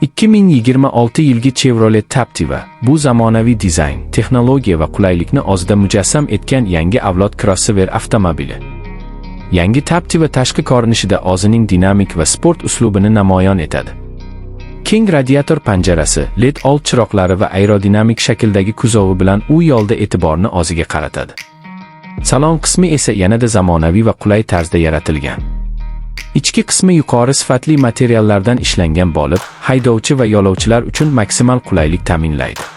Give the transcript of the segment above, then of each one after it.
2026 yilgi Chevrolet Captiva bu zamonaviy dizayn, texnologiya va qulaylikni o'zida mujassam etgan yangi avlod crossover avtomobili. Yangi Captiva tashqi ko'rinishida o'zining dinamik va sport uslubini namoyon etadi. Keng radiator panjarasi, LED old chiroqlari va aerodinamik shakldagi kuzovi bilan u yo'lda e'tiborni o'ziga qaratadi. Salon qismi esa yanada zamonaviy va qulay tarzda yaratilgan. Ichki qismi yuqori sifatli materiallardan ishlangan bo'lib, haydovchi va yo'lovchilar uchun maksimal qulaylik ta'minlaydi.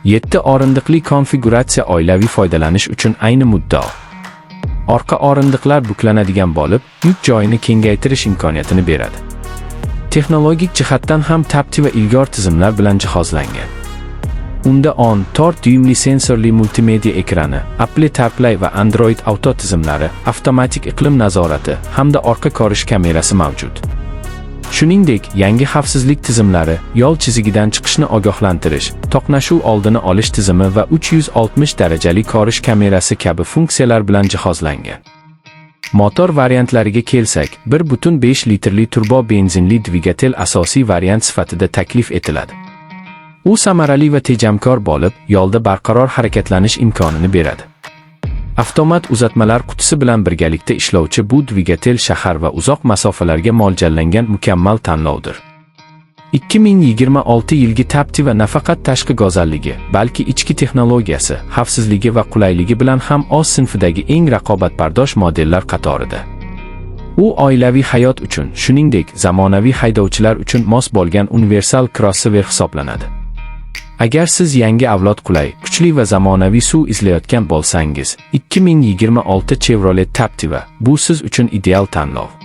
7 o'rindiqli konfiguratsiya oilaviy foydalanish uchun ayni muddao. Orqa o'rindiqlar buklanadigan bo'lib, yuk joyini kengaytirish imkoniyatini beradi. Texnologik jihatdan ham Captiva ilg'or tizimlar bilan jihozlangan. Unda 10,4 dyuymli sensorli multimedia ekrani, Apple CarPlay va Android Auto tizimlari, avtomatik iqlim nazorati hamda orqa ko'rish kamerasi mavjud. Shuningdek, yangi xavfsizlik tizimlari, yo'l chizigidan chiqishni ogohlantirish, to'qnashuv oldini olish tizimi va 360 darajali ko'rish kamerasi kabi funksiyalar bilan jihozlangan. Motor variantlariga kelsak, 1.5 litrli turbo benzinli dvigatel asosiy variant sifatida taklif etiladi. U samarali va tejamkor bo'lib, yo'lda barqaror harakatlanish imkonini beradi. Avtomat uzatmalar qutisi bilan birgalikda ishlovchi bu dvigatel shahar va uzoq masofalarga mo'ljallangan mukammal tanlovdir. 2026 yilgi Captiva nafaqat tashqi go'zalligi, balki ichki texnologiyasi, xavfsizligi va qulayligi bilan ham o'z sinfidagi eng raqobatbardosh modellar qatorida. U oilaviy hayot uchun, shuningdek, zamonaviy haydovchilar uchun mos bo'lgan universal crossover hisoblanadi. Agar siz yangi avlod qulay, kuchli va zamonaviy SUV izlayotgan bo'lsangiz, 2026 Chevrolet Captiva bu siz uchun ideal tanlov.